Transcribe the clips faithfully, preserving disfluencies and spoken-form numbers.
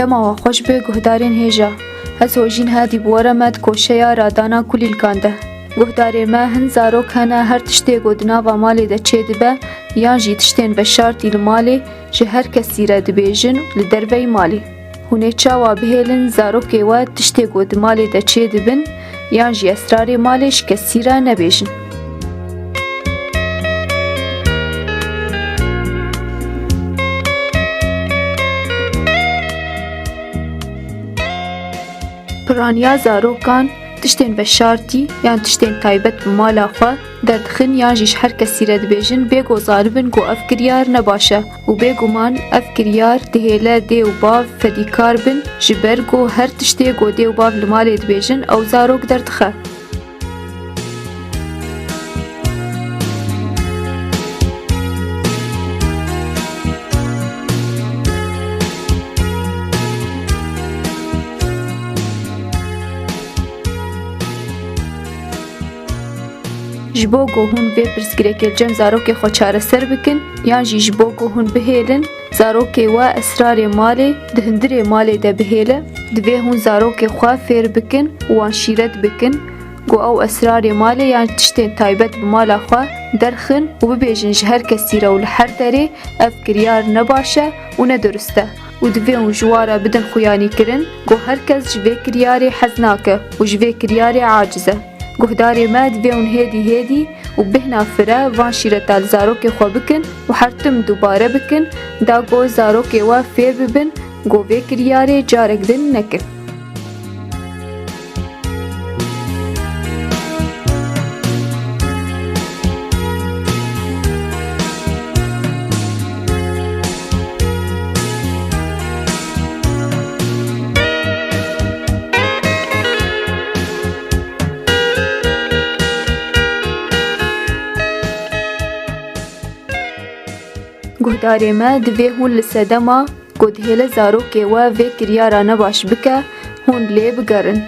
Dema we xweş be guhdarên hêja. Ez Hojîn Hadî bi we re me di koşeya radana kulîlkan de. Guhdarê me, hin zarok hene her tiştê ku di nava malê de çêdibe yan jî tiştên veşartî li malê ji her kesî re dibêjin li derveyî malê. Hûn ê çawa bihêlin zarokê we tiştê ku di malê de çêdibin yan jî esrarê malê ji kesî re nebêjin? Piraniya zarokan, tiştên veşartî yan tiştên taybet bi mala xwe derdixin yan jî ji her kesî re dibêjin, bê ku zanibin ku ev kiryar ne baş e û bêguman ev kiryar dihêle dê û bav fedîkar bin, ji ber ku her tiştê ku dê û bav li malê dibêjin ew zarok derdixe. Ji bo ku hûn vê pirsgirêkê li cem zarokê xwe çareser bikin, yan jî ji bo ku hûn bihêlin zarokê we esrarê malê di hundirê malê de bihêle, divê hûn zarokê xwe fêr bikin û wan şîret bikin ku ew esrarê malê yan tiştên taybet bi mala xwe derxin û bibêjin ji her kesî re û li her derê, ev kiryar ne baş e û ne durist e û divê hûn ji wan re bidin xuyanîkirin ku her kes ji vê kiryarê hez nake û ji vê kiryarê aciz e. Guhdarê me, divê hûn hêdî hêdî û bêhna fire van şîreta li zarokê xwe bikin û her tim dubare bikin, da ku zarokê we fêr bibin ku vê kiryarê carek din nekin. Guhdarê me, divê hûn li sedema ku dihêle zarokê we vê kiryara nebaş bike, hûn lê bigerin.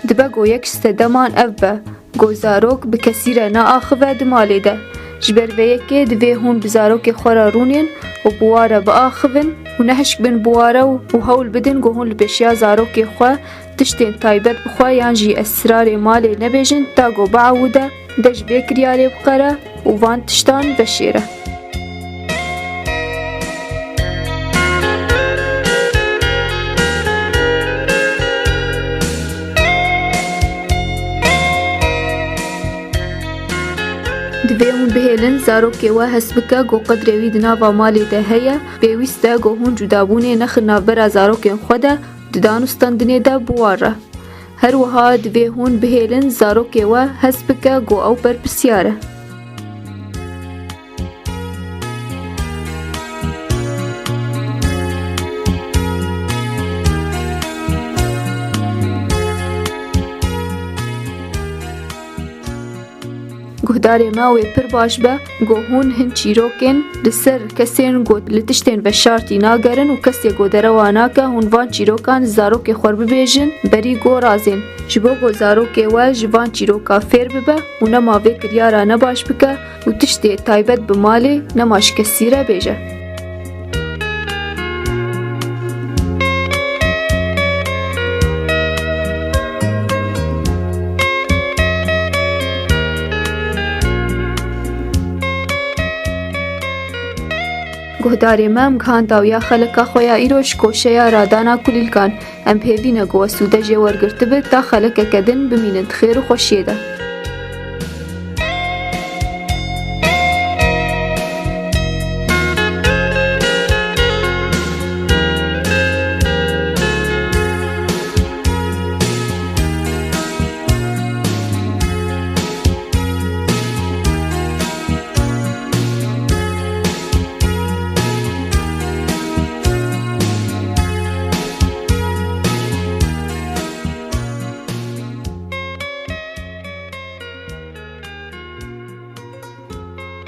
Dibe ku yek ji sedeman ev be ku zarok bi kesî re neaxive di malê de. Ji ber vê yekê divê hûn bi zarokê xwe re rûnên û bi wan re biaxivin û nehişk bin bi wan re û, û hewl bidin ku hûn li pêşiya zarokê xwe tiştên taybet bi xwe yan jî esrarê malê nebêjin, ta ku biewide de ji vê kiryarê biqere û van tiştan veşêre. Divê hûn bihêlin zarokê we his bike ku qedrê wî di nava malê de heye, pêwîst e ku hûn cudabûnê nexin navbera zarokên xwe de, di dan û standinê de bi wan re. Her wiha divê hûn bihêlin zarokê we his bike ku ew berpirsyar e. Guhdarê me, wê pir baş be ku hûn hin çîrokên li ser kesên ku li tiştên veşartî nagerin û kesê ku derewa nake, hûn van çîrokan zarokê xwe bibêjin, berî ku razên. Ji bo ku zarokê we ji van çîroka fêr bibe û nema vê kiryara nebaş bike û tiştê taybet bi malê nema ji kesî re bêje. Guhdarê me, em gihanda ya xeleka xwe ya îro ji koşeya radana kulîlkan. Em bi hêvî ne ku we sûde jê wergirtibe, ta xelekeke din bimînin di xêr û xweşiyê de.